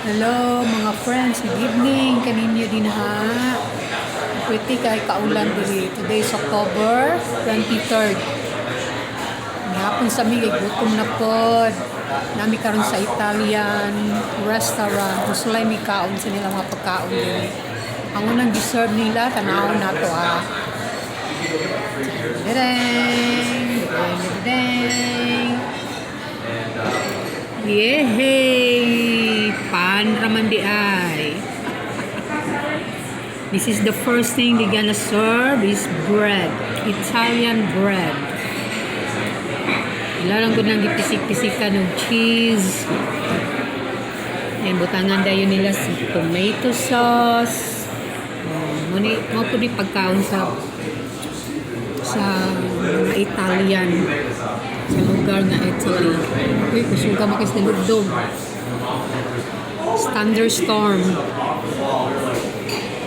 Hello, mga friends, good evening kaninyo din ha. Pretty kay kaulan diri. Today is October 23rd. Gihapon sa mi kay gutom na pod. Nami karon sa Italian restaurant. Gusto lang mi kaon sa nila mga pagkaon diri. Ang unang gi-serve nila, tanawon nato ah. Dedeng! Dedeng! Dedeng! Yehey! Pan raman di ay. This is the first thing they gonna serve is bread. Italian bread. Ilarang ko nang gipisik-pisikan ng cheese. Yan, butangan dayon nila si tomato sauce. Oh, muni, mo po di pagkaon sa mga Italian sa lugar nga Italy. Uy, kusuga mo kasi nalugdog. Thunderstorm.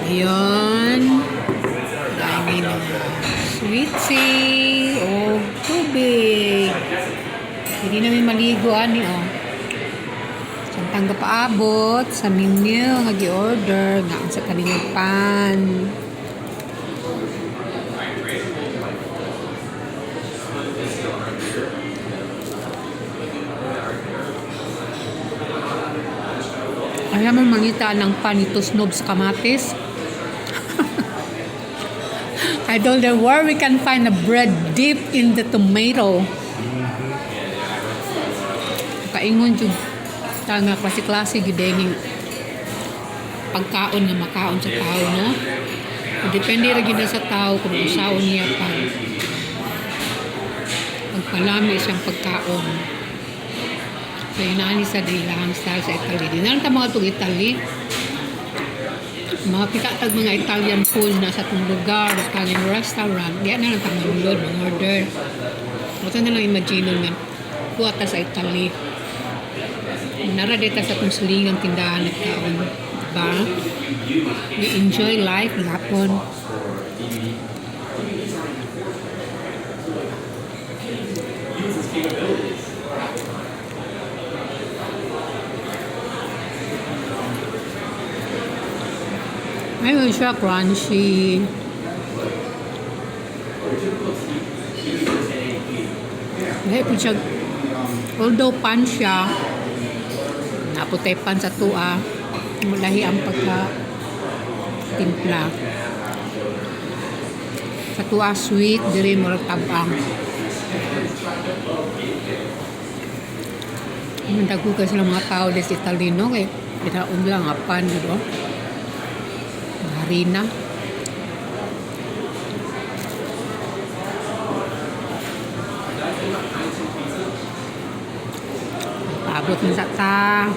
Ayun. Dahil may mga sweet tea o tubig. Hindi namin maligo, ani, oh. Samtang paabot sa menu nga gi-order nga ang sa kanilang pan. Alam mo, mangita ng pan ito snob sa kamatis. I don't know where we can find a bread deep in the tomato. Kaingon jud ta nga klase-klase gyud ning pagkaon nga makaon sa tao, no? Depende ra gyud na sa tao kung usaon niya pag pagpalami siyang pagkaon. So inaani sa dilahang style sa Italy. Di na lang ta mga tug Italy. Makakita tag mga Italian food na sa atong lugar, Italian restaurant, di na lang ta manulod, mang-order. Ato na lang imagine nga kuha ta sa Italy. Nara dito sa atong silingang tindahan at kaon. Diba? We enjoy life gihapon. Ayun siya, crunchy. Dahil po siya, although pan siya, naputay pan sa tuwa, malahi ang pagka timpla. Sa tuwa sweet, diri murag tabang. Dagko kasi sila mga tao des Italy, no? Kay pinaon lang nga pan, di ba? Harina. Paabot na sa ta.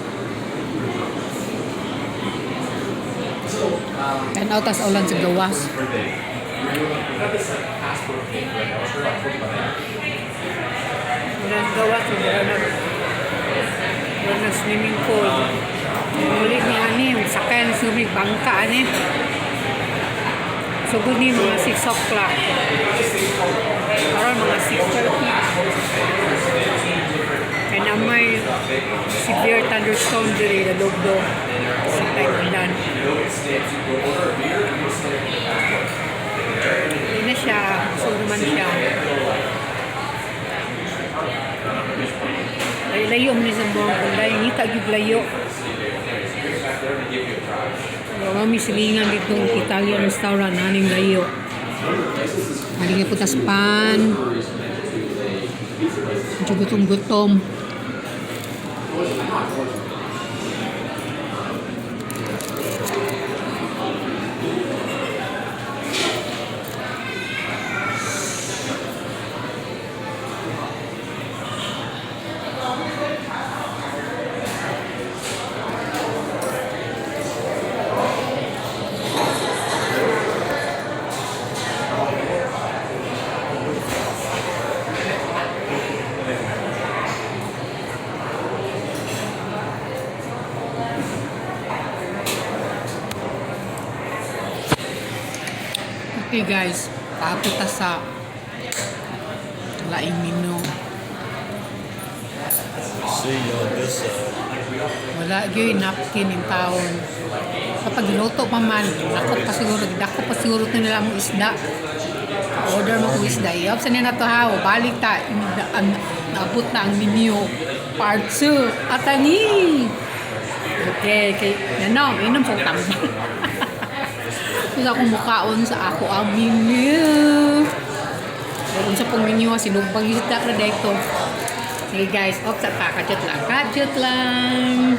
Tanaw tas ulan sa gawas. Ulan sa gawas, wala na swimming pool. Muli ni ani, sakay na swimming bangka ani. Sugod ni mga 6 o'clock. Aron mga 6:30. Kaya na may severe thunderstorm diri na dogdo sa ulan. Hindi na siya, so naman siya. Ay, layo man ni sa buong kulay. Ngita gyud layo. Wala mi silingan dito Italian restaurant naning layo. Halinga po tas pan. Medyo gutom-gutom. Okay guys, paabot ta sa laing menu. See you on this side. Wala gyud napkin in town. Kapag giluto pa man, dako pa siguro, dako pa siguro ito nila mong isda. Order mo kong isda. I-off sa nila to ha. O, balik ta. Naabot na ang menu. Part 2. Atani! Okay, kay nanom, inom sa tambal. Gusto akong mukaon sa ako ang menu. Kung unsa pong menu, sinugbang isda ra dito. Sige guys, off sa pa, kajut lang. Kajut lang.